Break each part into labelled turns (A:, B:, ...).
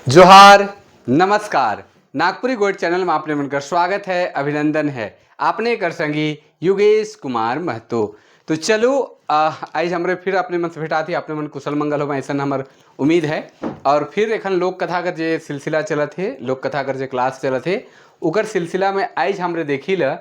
A: जोहार, नमस्कार। Nagpuri gold channel में आपने मन कर स्वागत है, अभिनंदन है। आपने कर संगी युगेश कुमार महतो। तो चलो आज हमरे फिर अपने मन से भेटा थी। अपने मन कुशल मंगल हो ऐसा हमार उम्मीद है। और फिर एखन लोक कथा कर जे सिलसिला चलत है, लोक कथा कर जे क्लास चलत है, उकर सिलसिला में आज हमरे देखी ल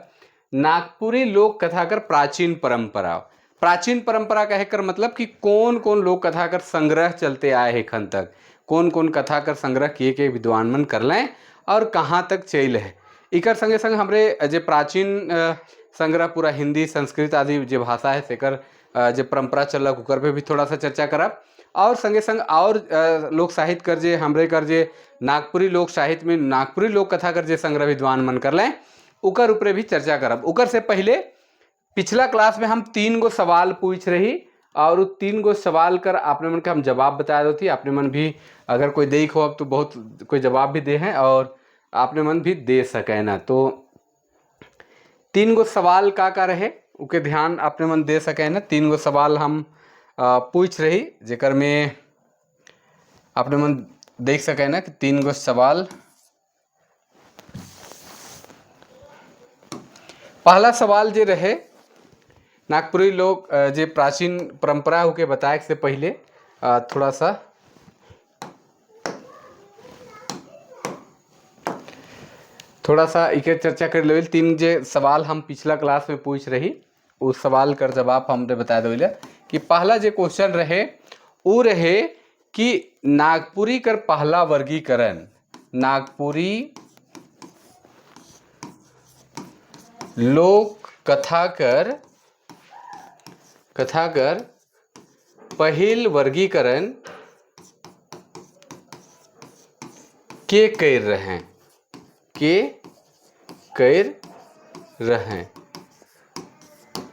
A: नागपुरी लोक कथा कर प्राचीन परंपरा। प्राचीन परंपरा कहे कर मतलब कि कौन कौन लोक कथा कर संग्रह चलते आए हैं एखन तक, कौन कौन कथा कर संग्रह किए के विद्वान मन कर लें और कहाँ तक चल है। इकर संगे संग हमरे जे प्राचीन संग्रह पूरा हिंदी संस्कृत आदि जे भाषा है सेकर जे परंपरा चलक उकर पे भी थोड़ा सा चर्चा करब। और संगे संग और लोक साहित्य कर जे हमरे कर जे नागपुरी लोक साहित्य में नागपुरी लोक कथा कर जे संग्रह विद्वान मन कर लें उकर ऊपर भी चर्चा करब। उकर से पहले पिछला क्लास में हम 3 गो सवाल पूछ रही और उ 3 गो सवाल कर आपने मन के हम जवाब बता दो थी। आपने मन भी अगर कोई देख हो अब तो बहुत कोई जवाब भी दे हैं और आपने मन भी दे सके ना। तो 3 गो सवाल का का रहे उके ध्यान आपने मन दे सके ना। 3 गो सवाल हम पूछ रही जेकर में आपने मन देख सके ना कि 3 गो सवाल। पहला सवाल जे रहे नागपुरी लोग जे प्राचीन परंपरा होके बताए से पहले थोड़ा सा इके चर्चा कर लेवल। 3 जे सवाल हम पिछला क्लास में पूछ रही उस सवाल कर जवाब हमने बता देवल कि पहला जे क्वेश्चन रहे वो रहे कि नागपुरी कर पहला वर्गीकरण, नागपुरी लोक कथा कर पहिल वर्गीकरण के कर रहे हैं, के कर रहे हैं।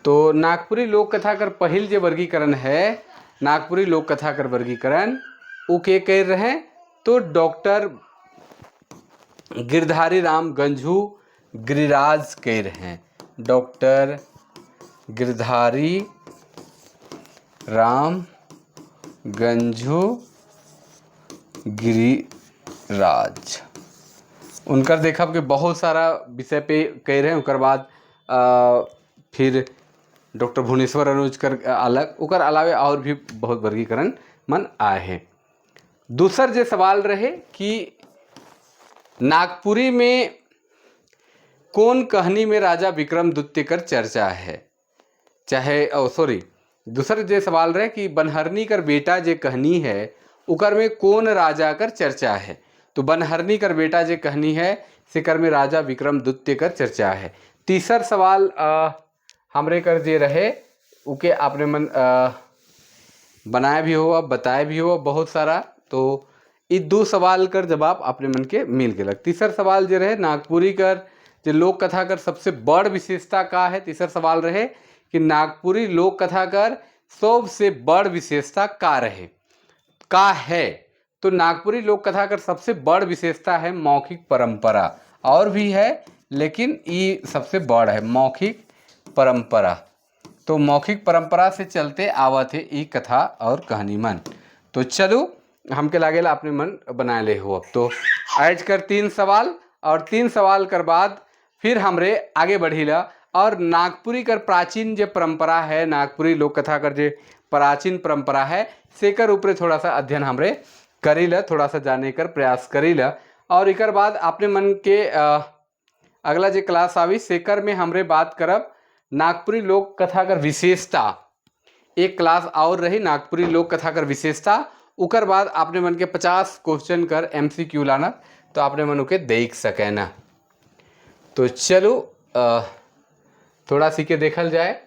A: तो नागपुरी लोक कथा कर पहिल जे वर्गीकरण है, नागपुरी लोक कथा कर वर्गीकरण वो के कर रहे हैं, तो डॉक्टर गिरधारी राम गंझू गिरिराज कर रहे हैं। डॉक्टर गिरधारी राम गंझू गिरिराज उनकर देखब कि बहुत सारा विषय पे कह रहे हैं। उनकर बाद फिर डॉक्टर भुवनेश्वर अनुज कर अलग, उकर अलावे और भी बहुत वर्गीकरण मन आए हैं। दूसर जे सवाल रहे कि नागपुरी में कौन कहानी में राजा विक्रम द्वितीय कर चर्चा है, चाहे ओ सॉरी दूसर जे सवाल रहे कि बनहरनी कर बेटा जे कहानी है उकर में कौन राजा कर चर्चा है, तो बनहरनी कर बेटा जे कहानी है सिकर में राजा विक्रम द्वितीय कर चर्चा है। तीसर सवाल हमरे कर जे रहे उके आपने मन बनाए भी हो बताए भी हो बहुत सारा, तो ये 2 सवाल कर जवाब अपने मन के मिल गया। तीसर सवाल जे रहे नागपुरी कर जे लोक कथा कर सबसे बड़ विशेषता का है, तीसर सवाल रहे कि नागपुरी लोक कथा कर सबसे बड़ विशेषता का रहे का है, तो नागपुरी लोक कथा कर सबसे बड़ विशेषता है मौखिक परंपरा। और भी है लेकिन ये सबसे बड़ है मौखिक परंपरा। तो मौखिक परंपरा से चलते आवत है ये कथा और कहानी मन। तो चलो हमके लागेला अपने मन बना ले हो अब। तो आज कर 3 सवाल और 3 सवाल कर बाद फिर हमरे आगे बढ़ीला और नागपुरी कर प्राचीन जे परंपरा है, नागपुरी लोक कथा कर जे प्राचीन परंपरा है सेकर ऊपर थोड़ा सा अध्ययन हमरे करीला, थोड़ा सा जाने कर प्रयास करीला। और इकर बाद अपने मन के अगला जे क्लास आवी सेकर में हमरे बात करब नागपुरी लोक कथा कर विशेषता। एक क्लास और रही नागपुरी लोक कथा कर विशेषता, उकर बाद अपने मन के 50 क्वेश्चन कर MCQ लाना, तो आपने मन उके देख सके ना। तो चलो थोड़ा सी के देखल जाए।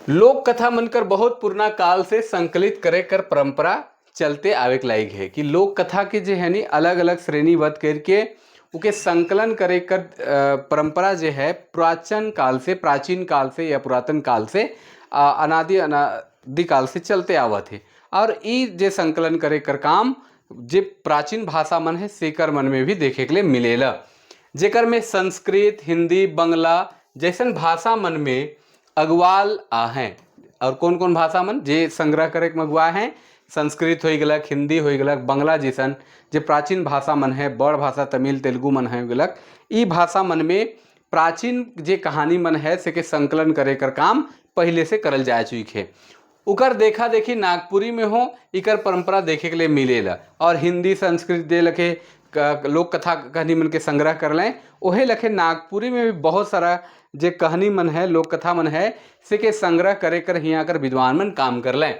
A: लोक कथा मनकर बहुत पुराना काल से संकलित करे कर परंपरा चलते आवे के लायक है कि लोक कथा के जे है नी अलग अलग श्रेणीबद्ध करके उके संकलन करे कर परंपरा जे है प्राचीन काल से, प्राचीन काल से या पुरातन काल से अनादि अनादि काल से चलते आवत है। और ई जे संकलन करे कर काम जे प्राचीन भाषा मन है सेकर मन में भी देखे के लिए मिलेला, जेकर में संस्कृत हिंदी बंगला जैसन भाषा मन में अगवाल आहे। और कौन कौन भाषा मन जे संग्रह करे के मगुआ हैं, संस्कृत हो गलक, हिंदी हो गलक, बंगला जैसन जे प्राचीन भाषा मन है, बड़ भाषा तमिल तेलुगु मन है गलक, ई भाषा मन में प्राचीन जे कहानी मन है से के संकलन करे कर काम पहले से करल जा चुकी है। उकर देखा देखी नागपुरी में हो इकर परंपरा देखे के लिए मिलेला। और हिंदी संस्कृत दे लखे लोक कथा कहानी मन के संग्रह कर लें, ओहे लखे नागपुरी में भी बहुत सारा जे कहानी मन है, लोक कथा मन है, से के संग्रह करे कर हियाँ कर विद्वान मन काम कर लें।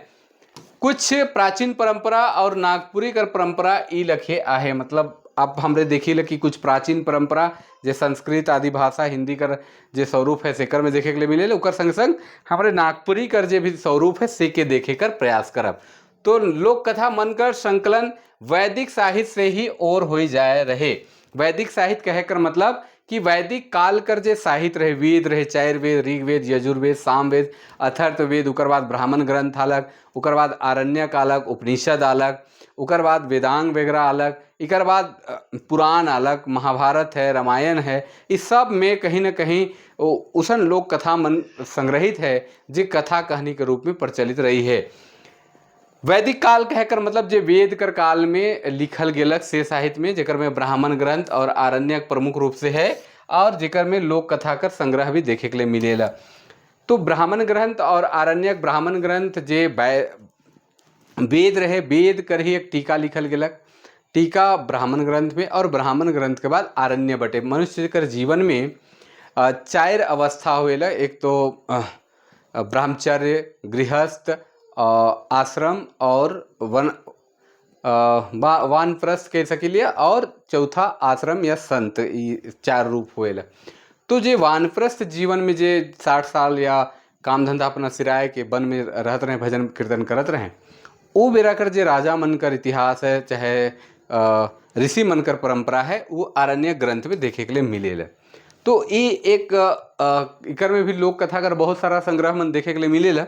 A: कुछ प्राचीन परंपरा और नागपुरी कर परंपरा ई लखे आहे, मतलब अब हमरे देखी ल कि कुछ प्राचीन परंपरा जे संस्कृत आदि भाषा हिंदी कर जे स्वरूप है सेकर में देखे के लिए मिले, उकर संग संग हमरे नागपुरी कर जे भी स्वरूप है से के देखे कर प्रयास करब। तो लोक कथा मन कर संकलन वैदिक साहित्य से ही और हो जाए रहे। वैदिक साहित्य कहे कर मतलब कि वैदिक काल कर जे साहित्य रहे, वेद रहे, चार वेद, ऋग्वेद, यजुर्वेद, सामवेद, अथर्ववेद, उकर बाद ब्राह्मण ग्रंथ अलग, उकर बाद आरण्यक अलग, उपनिषद अलग, उकर बाद वेदांग वगैरह अलग, इकर बाद पुराण अलग, महाभारत है, रामायण है, इस सब में कहीं ना कहीं उसन लोक कथा मन संग्रहित है जे कथा कहानी के रूप में प्रचलित रही है। वैदिक काल कहकर मतलब जे वेद कर काल में लिखल गेलक से साहित्य में, जेकर में ब्राह्मण ग्रंथ और आरण्यक प्रमुख रूप से है और जेकर में लोक कथा कर संग्रह भी देखे के लिए मिलेला। तो ब्राह्मण ग्रंथ और आरण्यक, ब्राह्मण ग्रंथ जे वेद रहे, वेद कर ही एक टीका लिखल गेलक, टीका ब्राह्मण ग्रंथ में, और ब्राह्मण ग्रंथ के बाद आरण्य बटे। मनुष्य कर जीवन में चार अवस्था होएला, एक तो ब्रह्मचर्य, गृहस्थ, आश्रम और वन वानप्रस्थ कह सकिलिए, और चौथा आश्रम या संत, ई चार रूप होएला। तो जे वानप्रस्थ जीवन में जे 60 साल या काम धंधा अपना सिराए के वन में रहत रहे, भजन कीर्तन करत रहे, वो बेरा कर जे राजा मन कर इतिहास है चाहे ऋषि मन कर परंपरा है, वो आरण्य ग्रंथ में देखे के लिए मिलेला। तो ये एक इकर में भी लोक कथा कर बहुत सारा संग्रह मन देखे के लिए मिलेला।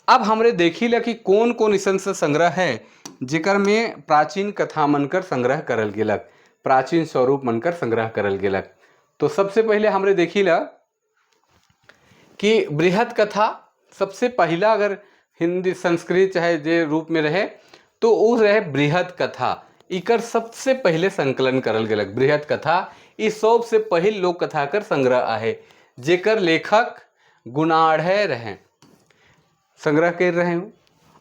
A: अब हमरे देखी ला कि कौन कौन ऐसा संग्रह है जेकर में प्राचीन कथा मन कर संग्रह करल गेलक, प्राचीन स्वरूप मन कर संग्रह करल गेलक। तो सबसे पहले हमरे देखी ला कि बृहद कथा सबसे पहला अगर हिंदी संस्कृत चाहे जे रूप में रहे तो वो रहे बृहद कथा। इकर सबसे पहले संकलन करल गेलक बृहद कथा। इस सबसे पहिल लोक कथा कर संग्रह आहे जेकर लेखक गुणाढ़ रहे, संग्रह कर रहे हूँ।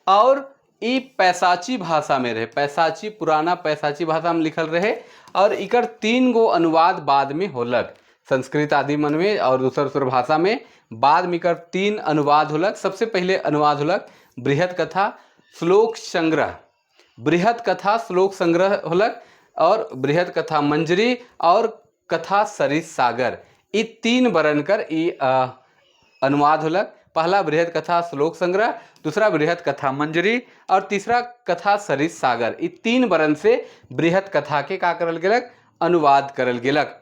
A: और ई पैसाची भाषा में रहे, पैसाची पुराना पैसाची भाषा में लिखल रहे। और इकर 3 गो अनुवाद बाद में होलक संस्कृत आदि मन में और दूसर दूसर भाषा में बाद में इकर 3 अनुवाद होलक। सबसे पहले अनुवाद होलक बृहद कथा श्लोक संग्रह, बृहद कथा श्लोक संग्रह होलक, और बृहद कथा मंजरी और कथा सरित सागर, ई 3 वर्ण कर ई अनुवाद होलक। पहला बृहद कथा श्लोक संग्रह, दूसरा बृहद कथा मंजरी और तीसरा कथा सरित सागर, ई 3 वर्ण से बृहद कथा के का करल गेलक, अनुवाद करल गेलक।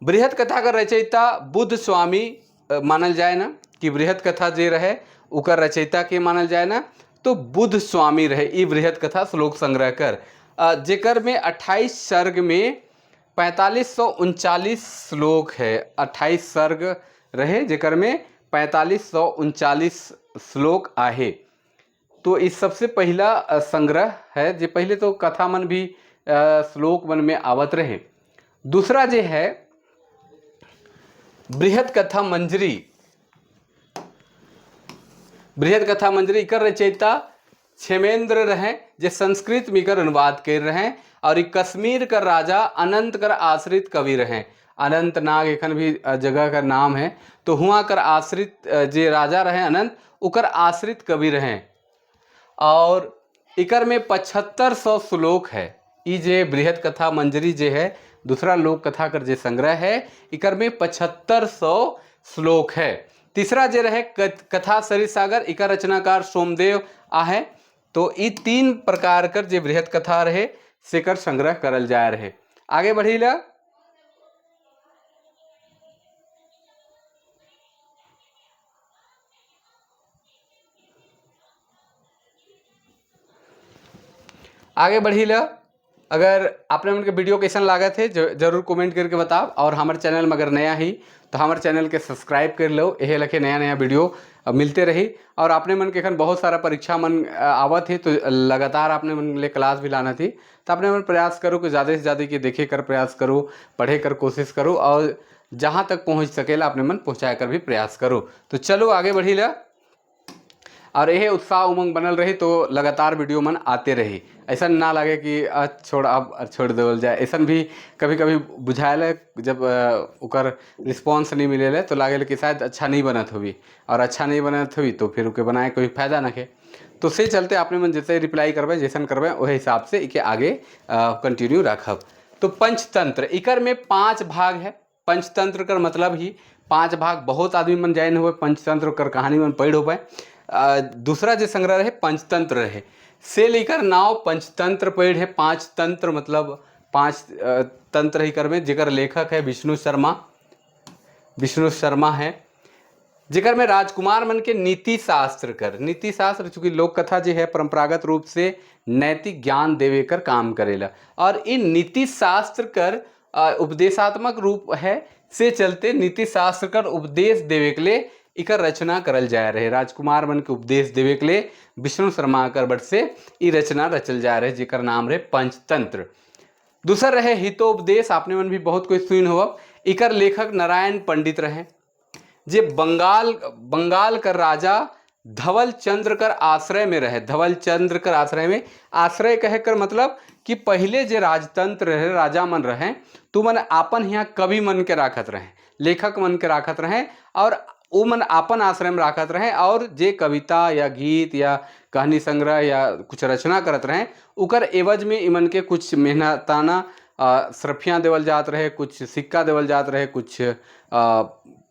A: बृहद कथा का रचयिता बुद्ध स्वामी मानल जाए ना, कि बृहद कथा जे रहे उकर रचयिता के मानल जाए ना, तो बुद्ध स्वामी रहे ई बृहद कथा श्लोक संग्रह कर, जेकर में 28 सर्ग में 4539 श्लोक है। 28 सर्ग रहे जेकर में 4539 श्लोक आहे। तो इस सबसे पहला संग्रह है जे पहले तो कथा मन भी श्लोक मन में आवत रहे। दूसरा जे है बृहद कथा मंजरी, बृहद कथा मंजरी इकर रचयिता क्षेमेंद्र रहे जे संस्कृत में इकर अनुवाद कर रहे हैं। और कश्मीर कर राजा अनंत कर आश्रित कवि रहे, अनंत नाग एखन भी जगह का नाम है, तो हुआ कर आश्रित जे राजा रहे अनंत, उकर आश्रित कवि रहे। और इकर में 7500 श्लोक है। ई जे बृहद कथा मंजरी जे है दूसरा लोक कथा कर जे संग्रह है, इकर में 7500 श्लोक है। तीसरा जे रहे कथा सरित सागर, इकर रचनाकार सोमदेव आहे। तो ई 3 प्रकार कर जे बृहद कथा रहे सेकर संग्रह करल जाए रहे। आगे बढ़ीला, आगे बढ़ीला अगर आपने मन के वीडियो कैसन लागत है, जरूर कमेंट करके बताओ। और हमारे चैनल में अगर नया ही तो हमारे चैनल के सब्सक्राइब कर लो, यही लखे नया नया वीडियो मिलते रही। और आपने मन के एखन बहुत सारा परीक्षा मन आवत है, तो लगातार आपने मन ले क्लास भी लाना थी, तो आपने मन प्रयास करो कि ज़्यादा से ज़्यादा के देखे कर प्रयास करो, पढ़े कर कोशिश करो और जहाँ तक पहुँच सकेला अपने मन पहुँचाए कर भी प्रयास करो। तो चलो आगे बढ़ी ला और यही उत्साह उमंग बनल रही तो लगातार वीडियो मन आते रही। ऐसा ना लगे कि छोड़ अब छोड़ देवल जाए, ऐसा भी कभी कभी बुझायल जब ओकर रिस्पॉन्स नहीं मिले तो लागे कि शायद अच्छा नहीं बनत होगी, और अच्छा नहीं बनत हुई तो फिर ओके बनाए कोई फायदा ना है। तो से चलते आपने मन जैसे रिप्लाई करबे जैसन करबे वही हिसाब से इके आगे कंटिन्यू रखब। तो पंचतंत्र इकर में 5 भाग है। पंचतंत्र कर मतलब ही 5 भाग, बहुत आदमी मन जाइन हुए पंचतंत्र कर कहानी मन पढ़ हो पाए। दूसरा जो संग्रह रहे पंचतंत्र रहे, से लेकर नाव पंचतंत्र पढ़ है। 5 तंत्र मतलब 5 तंत्र ही कर में, जिकर लेखक है विष्णु शर्मा, विष्णु शर्मा है, जिकर में राजकुमार मन के नीति शास्त्र कर, नीति शास्त्र चूँकि लोक कथा जो है परंपरागत रूप से नैतिक ज्ञान देवे कर काम करेला, और इन नीति शास्त्र कर उपदेशात्मक रूप है, से चलते नीति शास्त्र कर उपदेश देवे के लिए इकर रचना करल जा रहे। राजकुमार मन के उपदेश देवे के लिए विष्णु शर्मा कर बट से ई रचना रचल जा रहे, जेकर नाम रहे पंचतंत्र। दूसर रहे हितोपदेश, आपने मन भी बहुत कोई सुन हो। इकर लेखक नारायण पंडित रहे, जे बंगाल कर राजा धवल चंद्र कर आश्रय में रहे। धवल चंद्र कर आश्रय में, आश्रय कहे कर मतलब कि पहले जे राजतंत्र रहे, राजा मन रहे, तो मन आपन यहाँ कवि मन के राखत रहे, लेखक मन के राखत रहे, और वो मन आपन आश्रय में राखत रहे, और जे कविता या गीत या कहानी संग्रह या कुछ रचना करत रहे उकर एवज में इमन के कुछ मेहनताना सरफियाँ देवल जात रहे, कुछ सिक्का देवल जात रहे, कुछ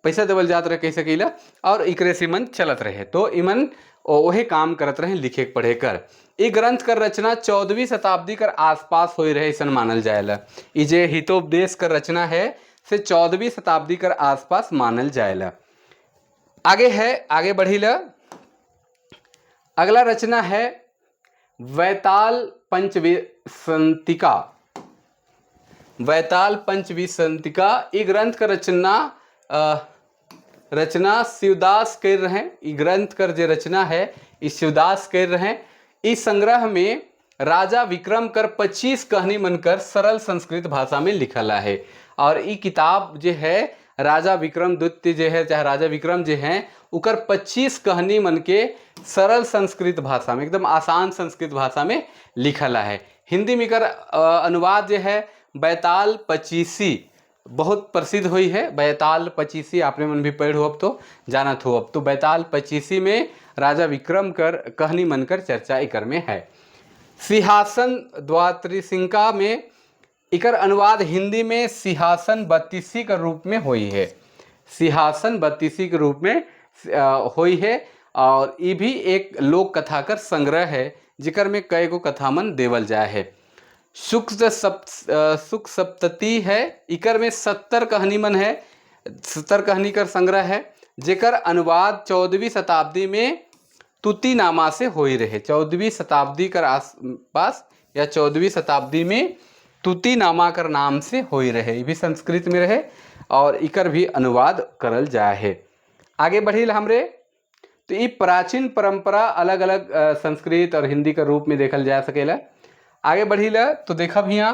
A: पैसा देवल जात रहे, कह सकीला, और इकरे से इमन चलत रहे। तो इमन वही काम करत रहे लिखे पढ़े कर। ई ग्रंथ कर रचना 14वीं शताब्दी कर आसपास हो रहे ऐसा मानल जाएला। ई जे हितोपदेश कर रचना है से 14वीं शताब्दी कर आसपास मानल जाएला। आगे है, आगे बढ़ीला। अगला रचना है वैताल पंचविसंतिका। वैताल पंचविसंतिका ई ग्रंथ का रचना शिवदास कर रहे हैं। ई ग्रंथ कर जो रचना है ई शिवदास कर रहे हैं। इस संग्रह में राजा विक्रम कर 25 कहानी मनकर सरल संस्कृत भाषा में लिखला है। और ई किताब जो है राजा विक्रम द्वितीय जो है, चाहे राजा विक्रम जो हैं, उकर 25 कहानी मन के सरल संस्कृत भाषा में, एकदम आसान संस्कृत भाषा में लिखला है। हिंदी में कर अनुवाद जो है बैताल पचीसी बहुत प्रसिद्ध हुई है। बैताल पचीसी आपने मन भी पढ़ हो अब तो जानत हो अब तो। बैताल पचीसी में राजा विक्रम कर कहानी मन कर चर्चा इकर में है। सिंहासन द्वात्रिसिंका में इकर अनुवाद हिंदी में सिंहासन बत्तीसी के रूप में हुई है। सिंहासन बत्तीसी के रूप में हुई है। और ये भी एक लोक कथा कर संग्रह है जिकर में कई गो कथा मन देवल जाए है। सुख सप्तति है, इकर में 70 कहानी मन है, 70 कहानी कर संग्रह है, जेकर अनुवाद 14वीं शताब्दी में तुतीनामा से हो ही रहे। 14वीं शताब्दी कर आसपास या 14वीं शताब्दी में तुतीनामा कर नाम से हो ही रहे। ये भी संस्कृत में रहे और इकर भी अनुवाद करल जाए है। आगे बढ़ी हमरे तो ये प्राचीन परंपरा अलग अलग संस्कृत और हिंदी के रूप में देखल जा सकेला। आगे बढ़ी ला तो देखा भैया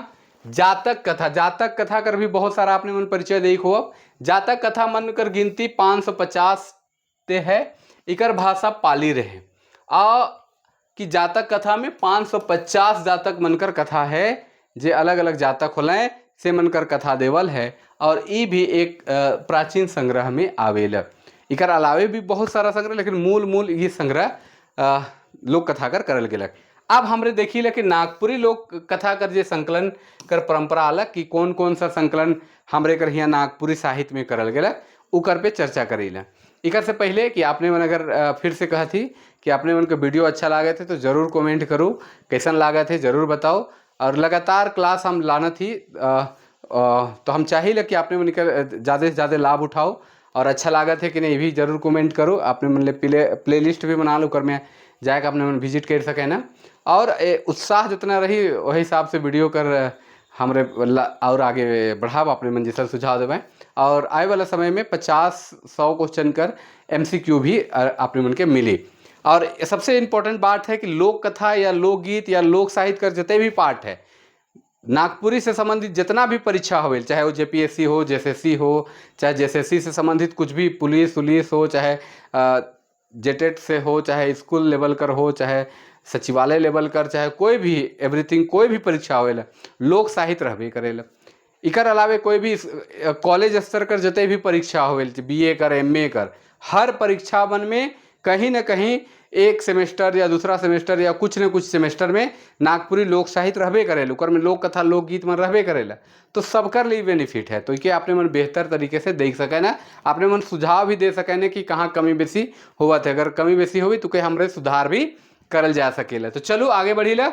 A: जातक कथा। जातक कथा कर भी बहुत सारा आपने मन परिचय देखो। अब जातक कथा मन कर गिनती 550 ते है। इकर भाषा पाली रहे आ कि जातक कथा में 550 जातक मनकर कथा है, जे अलग अलग जातक होलें से मनकर कथा देवल है। और ई भी एक प्राचीन संग्रह में आवेला। इकर अलावे भी बहुत सारा संग्रह, लेकिन मूल मूल ये संग्रह लोक कथा कर करल गेलक। अब हमरे देखी कि नागपुरी लोक कथा कर जे संकलन कर परंपरा अलग कि कौन कौन सा संकलन हमरे कर यहाँ नागपुरी साहित्य में करल गेलक, उकर पे चर्चा करीला। इकर से पहले कि आपने मन अगर फिर से कहा थी कि आपने मन के वीडियो अच्छा लागे थे तो ज़रूर कमेंट करो, कैसन लागे थे ज़रूर बताओ। और लगातार क्लास हम लाना थी तो हम चाहिए कि आपने मन कर ज़्यादा से ज़्यादा लाभ उठाओ। और अच्छा लागत है कि नहीं भी ज़रूर कमेंट करो। आपने मन ले प्ले लिस्ट भी बना लो, कर में जाके अपने मन विजिट कर सके ना। और उत्साह जितना रही वही हिसाब से वीडियो कर हमरे और आगे बढ़ाव अपने मन जैसा सुझाव देवें। और आए वाला समय में 50-100 क्वेश्चन कर MCQ भी अपने मन के मिली। और सबसे इम्पोर्टेंट बात है कि लोक कथा या लोकगीत या लोक साहित्य कर जितने भी पार्ट है नागपुरी से संबंधित जितना भी परीक्षा हो, चाहे वो JPSC हो, JSSC हो, चाहे JSSC से संबंधित कुछ भी पुलिस उलिस हो, चाहे जेटेट से हो, चाहे स्कूल लेवल कर हो, चाहे सचिवालय लेवल कर, चाहे कोई भी एवरीथिंग कोई भी परीक्षा होवेला लोक साहित्य रहबे करेला। इकर अलावे कोई भी कॉलेज स्तर कर जते भी परीक्षा होवेल, BA कर, MA कर, हर परीक्षा मन में कहीं ना कहीं एक सेमेस्टर या दूसरा सेमेस्टर या कुछ न कुछ सेमेस्टर में नागपुरी लोक साहित्य रहबे करेला, ओकर में लोक कथा लोकगीत मन रहबे करेला। तो सबकर लिए बेनिफिट है। तो ये अपने मन बेहतर तरीके से देख सके ना, अपने मन सुझाव भी दे सके ना कि कहाँ कमी बेसी हुआ थे, अगर कमी बेसी हुई तो कहीं हमरे सुधार भी करल जा सकेला। तो चलो आगे बढ़ीला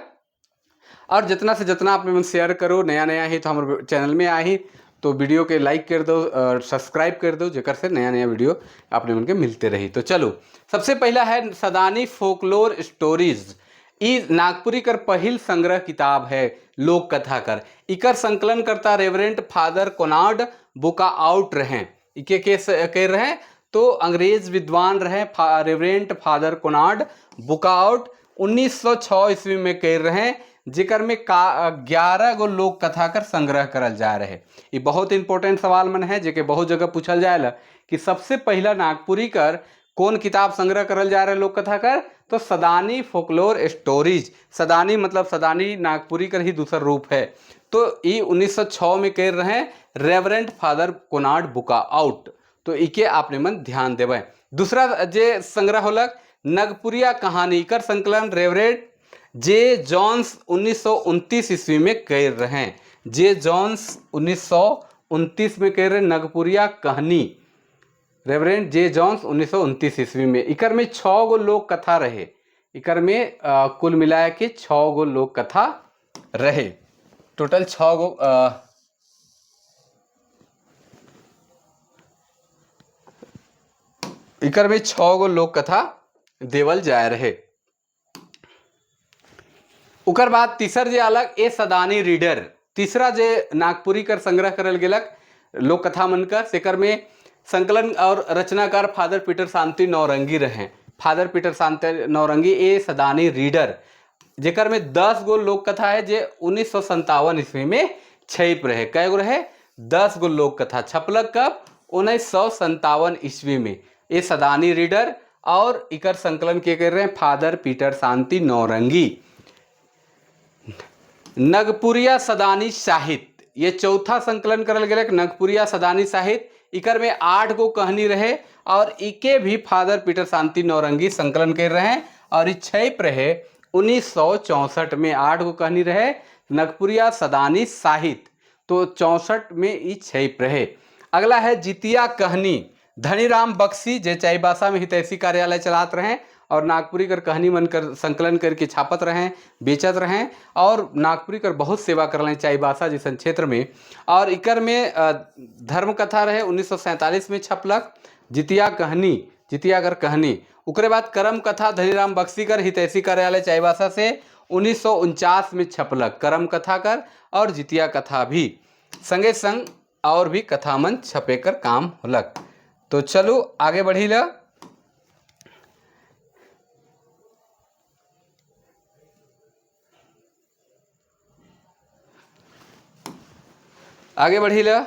A: और जितना से जितना अपने मन शेयर करो, नया नया ही तो हमारे चैनल में आई तो वीडियो के लाइक कर दो और सब्सक्राइब कर दो, जेकर से नया नया वीडियो अपने मन के मिलते रही। तो चलो सबसे पहला है सदानी फोकलोर स्टोरीज। ई नागपुरी कर पहिल संग्रह किताब है लोक कथा कर। इकर संकलन करता रेवरेंट फादर कोनार्ड बुका आउट रहे। इके के कह रहे तो अंग्रेज विद्वान रहे रेवरेंट फादर कोनार्ड बुकाआउट 1906 ईस्वी में कह रहे हैं, जिकर में 11 गो लोक कथा कर संग्रह करल जा रहे। ये बहुत इंपॉर्टेंट सवाल मन है जेके बहुत जगह पूछल जाएला कि सबसे पहला नागपुरी कर कौन किताब संग्रह करल जा रहे लोक कथा कर, तो सदानी फोकलोर स्टोरीज। सदानी मतलब सदानी नागपुरी कर ही दूसरा रूप है। तो ये 1906 में कह रहे हैं रेवरेंट फादर कोनार्ड बुकाआउट। तो इके आपने मन ध्यान देवे। दूसरा जे संग्रह होलक नगपुरिया कहानी कर संकलन रेवरेंट जे जॉन्स 1929 ईस्वी में कर रहे हैं। जे जॉन्स 1929 में कर रहे नगपुरिया कहानी, रेवरेंड जे जॉन्स 1929 ईस्वी में। इकर में 6 गो लोक कथा रहे। इकर में कुल मिलाए के 6 गो लोक कथा रहे। टोटल 6 गो इकर में 6 गो लोक कथा देवल जाए रहे। उकर बाद तीसर जे अलग ए सदानी रीडर, तीसरा जे नागपुरी कर संग्रह करल गेलक लोक कथा मन कर, सेकर में संकलन और रचनाकार फादर पीटर शांति नौरंगी रहे। फादर पीटर शांति नौरंगी ए सदानी रीडर, जेकर में 10 गो लोक कथा है जे 1957 ईस्वी में छप रहे। कै गो रहे? 10 गो लोक कथा छपलक कब? 1957 ईस्वी में ए सदानी रीडर। और इकर संकलन के कर रहे हैं फादर पीटर शांति नौरंगी। नगपुरिया सदानी साहित्य, ये चौथा संकलन करल गेलक नगपुरिया सदानी साहित्य। इकर में 8 गो कहानी रहे और इके भी फादर पीटर शांति नौरंगी संकलन कर रहे हैं और छप रहे 1964 में। 8 गो कहानी रहे नगपुरिया सदानी साहित्य, तो 64 में ई छप रहे। अगला है जितिया कहानी, धनीराम बख्शी जे चाईबासा में हितैषी कार्यालय चलात रहे और नागपुरी कर कहानी मन कर संकलन करके छापत रहें, बेचत रहें और नागपुरी कर बहुत सेवा कर रहे हैं चाईबासा जैसन क्षेत्र में। और इकर में धर्म कथा रहे 1947 में छपलक जितिया कहानी, जितिया कर कहानी। उकरे बाद करम कथा धनीराम बख्शी कर हितैषी कार्यालय चाईबासा से 1949 में छपलक करम कथा कर और जितिया कथा भी, संगे संग और भी कथा मन छपे कर काम होलक। तो चलो आगे बढ़ी ला। आगे बढ़ी ला।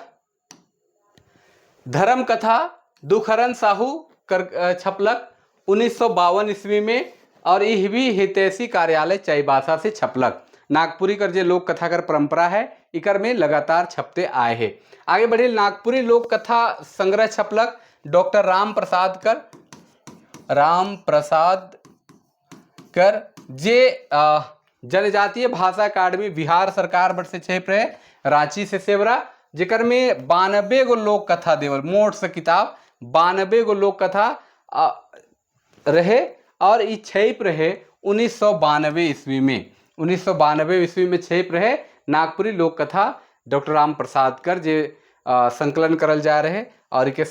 A: धर्म कथा दुखहरण साहू कर छपलक 1952 ईस्वी में और यह भी हितैषी कार्यालय चाईबासा से छपलक। नागपुरी कर जे लोक कथा कर परंपरा है इकर में लगातार छपते आए हैं। आगे बढ़े नागपुरी लोक कथा संग्रह छपलक डॉक्टर राम प्रसाद कर, राम प्रसाद कर जे जनजातीय भाषा अकादमी बिहार सरकार बट से छप रहे रांची से सेवरा, जेकर में 92 गो लोक कथा देवल मोट से किताब 92 गो लोक कथा रहे और ई छप रहे 1992 ईस्वी में। 1992 ईस्वी में छप रहे नागपुरी लोक कथा डॉक्टर राम प्रसाद कर जे संकलन करल जा रहे और इके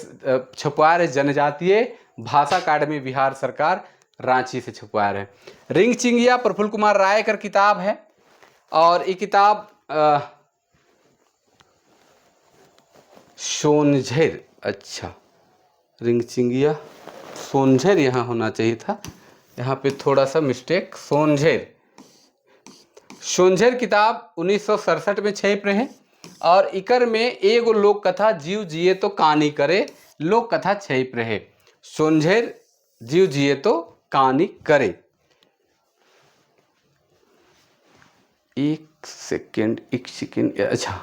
A: छपवा रहे जनजातीय भाषा अकादमी बिहार सरकार रांची से छपवाए रहे। रिंगचिंगिया प्रफुल्ल कुमार राय कर किताब है और ये किताब सोनझर, अच्छा रिंगचिंगिया सोनझर यहाँ होना चाहिए था, यहाँ पे थोड़ा सा मिस्टेक, सोनझर। सोनझर किताब 1967 में छप रहे और इकर में एगो लोक कथा जीव जिए तो कहानी करे लोक कथा छप रहे। सोनझर जीव जिए तो कहानी करे। एक सेकेंड, अच्छा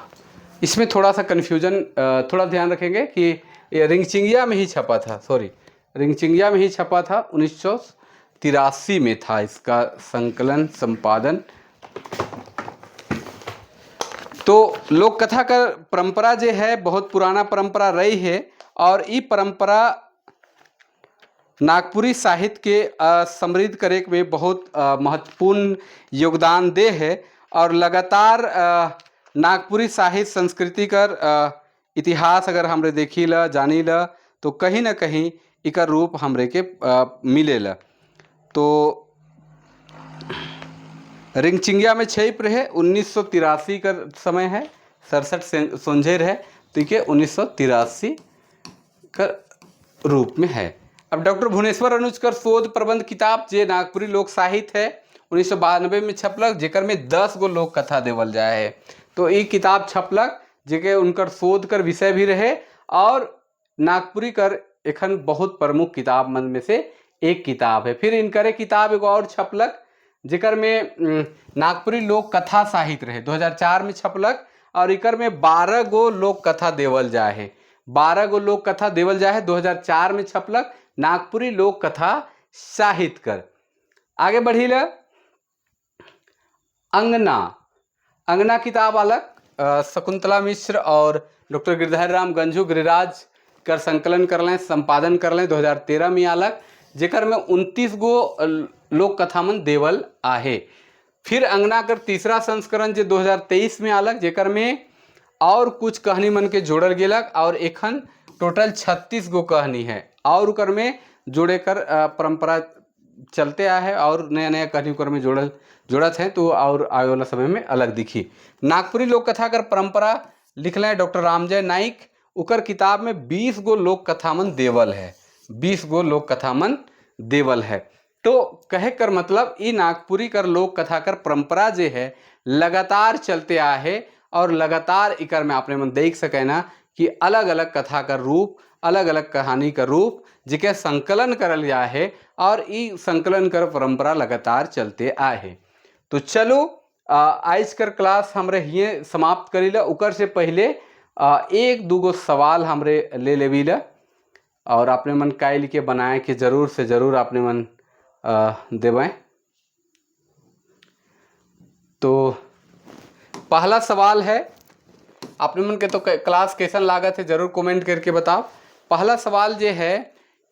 A: इसमें थोड़ा सा कन्फ्यूजन, थोड़ा ध्यान रखेंगे कि ये रिंगचिंगिया में ही छपा था, सॉरी रिंगचिंगिया में ही छपा था, 1983 में था इसका संकलन संपादन। तो लोक कथा का परंपरा जो है बहुत पुराना परंपरा रही है और ये परंपरा नागपुरी साहित्य के समृद्ध करे में बहुत महत्वपूर्ण योगदान दे है और लगातार नागपुरी साहित्य संस्कृति कर इतिहास अगर हमरे देखी ल जानी ल तो कहीं ना कहीं इकर रूप हमरे के मिले ल। तो रिंगचिंगिया में छप रहे 1983 का समय है, 67 सोंझेर है, तो ये 1983 का रूप में है। अब डॉक्टर भुवनेश्वर अनुज कर शोध प्रबंध किताब जे नागपुरी लोक साहित्य है 1992 में छपलक, जेकर में 10 गो लोक कथा देवल जाए है। तो ये किताब छपलक जेके उनकर शोध कर विषय भी रहे और नागपुरी कर एखन बहुत प्रमुख किताब मन में से एक किताब है। फिर इनकर किताब एगो और छपलक जेकर में नागपुरी लोक कथा साहित्य रहे, 2004 में छपलक और इकर में 12 गो लोक कथा देवल जाए है, 12 गो लोक कथा देवल जाए है, 2004 में छपलक नागपुरी लोक कथा साहित्य कर। आगे बढ़ी ल अंगना, अंगना किताब अलग शकुंतला मिश्र और डॉक्टर गिरधारी राम गंझू गिरिराज कर संकलन कर लें संपादन कर लें 2013 में अलग, जेकर में 29 गो लोक कथा मन देवल आहे। फिर अंगना कर तीसरा संस्करण जो 2023 में अलग, जेकर में और कुछ कहानी मन के जोड़ल गेलक और एखन टोटल 36 गो कहानी है और उकर में जोड़े कर परंपरा चलते आए है और नया नया कहानी उकर में जोड़त है, तो और आने वाला समय में अलग दिखी। नागपुरी लोक कथा कर परंपरा लिखल डॉक्टर रामजय नाइक, उकर किताब में 20 गो लोक कथा मन देवल है, 20 गो लोक कथा मन देवल है। तो कहे कर मतलब ई नागपुरी कर लोक कथा कर परंपरा जे है लगातार चलते आए है और लगातार इकर में आपने मन देख सके ना कि अलग अलग कथा का रूप, अलग अलग कहानी का रूप जिके संकलन करल जाए है और ई संकलन कर परंपरा लगातार चलते आए है। तो चलो आज कर क्लास हमरे हिये समाप्त करी ला। उकर से पहले एक दूगो सवाल हमरे ले लेवी ला और आपने मन कायल के बनाए के जरूर से जरूर आपने मन देवें। तो पहला सवाल है, आपने मन के तो क्लास कैसन लागत है जरूर कमेंट करके बताओ। पहला सवाल ये है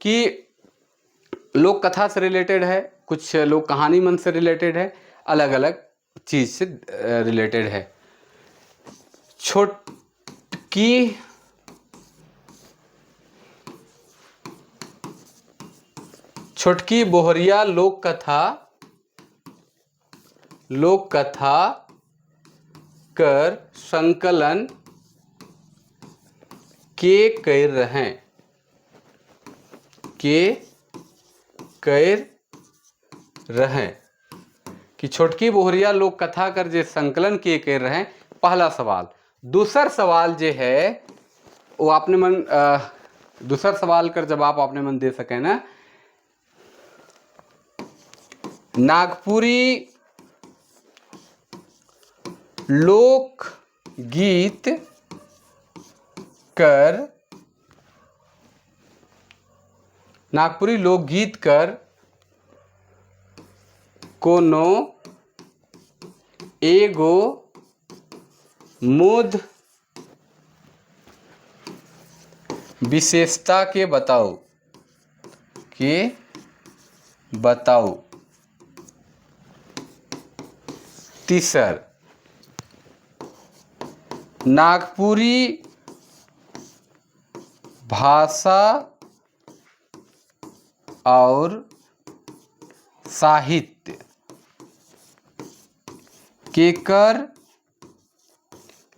A: कि लोक कथा से रिलेटेड है, कुछ लोक कहानी मन से रिलेटेड है, अलग अलग चीज़ से रिलेटेड है। छोटकी छोटकी बोहरिया लोक कथा कर संकलन के कर रहे के कर रहे कि छोटकी बोहरिया लोक कथा कर जे संकलन के कर रहे हैं, पहला सवाल। दूसर सवाल जे है वो आपने मन दूसर सवाल कर जवाब आपने मन दे सके ना। नागपुरी लोक गीत कर नागपुरी लोकगीत कर कोनो एगो मुद विशेषता के बताओ के बताओ। तीसर, नागपुरी भाषा और साहित्य केकर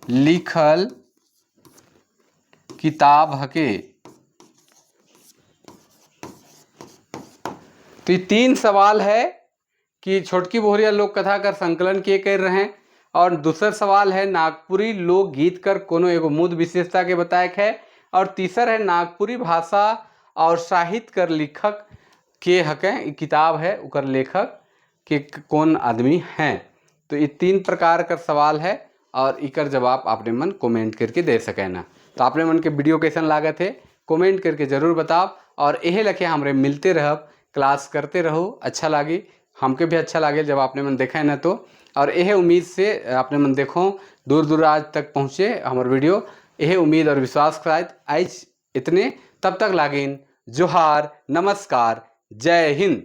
A: लिखल किताब हके। तो ये 3 सवाल है कि छोटकी बहुरिया लोक कथा कर संकलन के कर रहे हैं, और दूसरा सवाल है नागपुरी लोक गीत कर कोनो एगो मूल विशेषता के बताए है, और तीसर है नागपुरी भाषा और साहित्य कर लेखक के हके किताब है उकर लेखक के कौन आदमी हैं। तो ये 3 प्रकार का सवाल है और इकर जवाब आपने मन कमेंट करके दे सके ना। तो आपने मन के वीडियो कैसन लागत है कमेंट करके जरूर बताओ, और यही लखे हमरे मिलते रहब, क्लास करते रहो, अच्छा लागे हमके भी अच्छा लागे जब आपने मन देखा है ना तो। और यह उम्मीद से आपने मन देखो दूर दूर आज तक पहुँचे हमार वीडियो, यह उम्मीद और विश्वास कराए आज इतने, तब तक लागिन जोहार, नमस्कार, जय हिंद।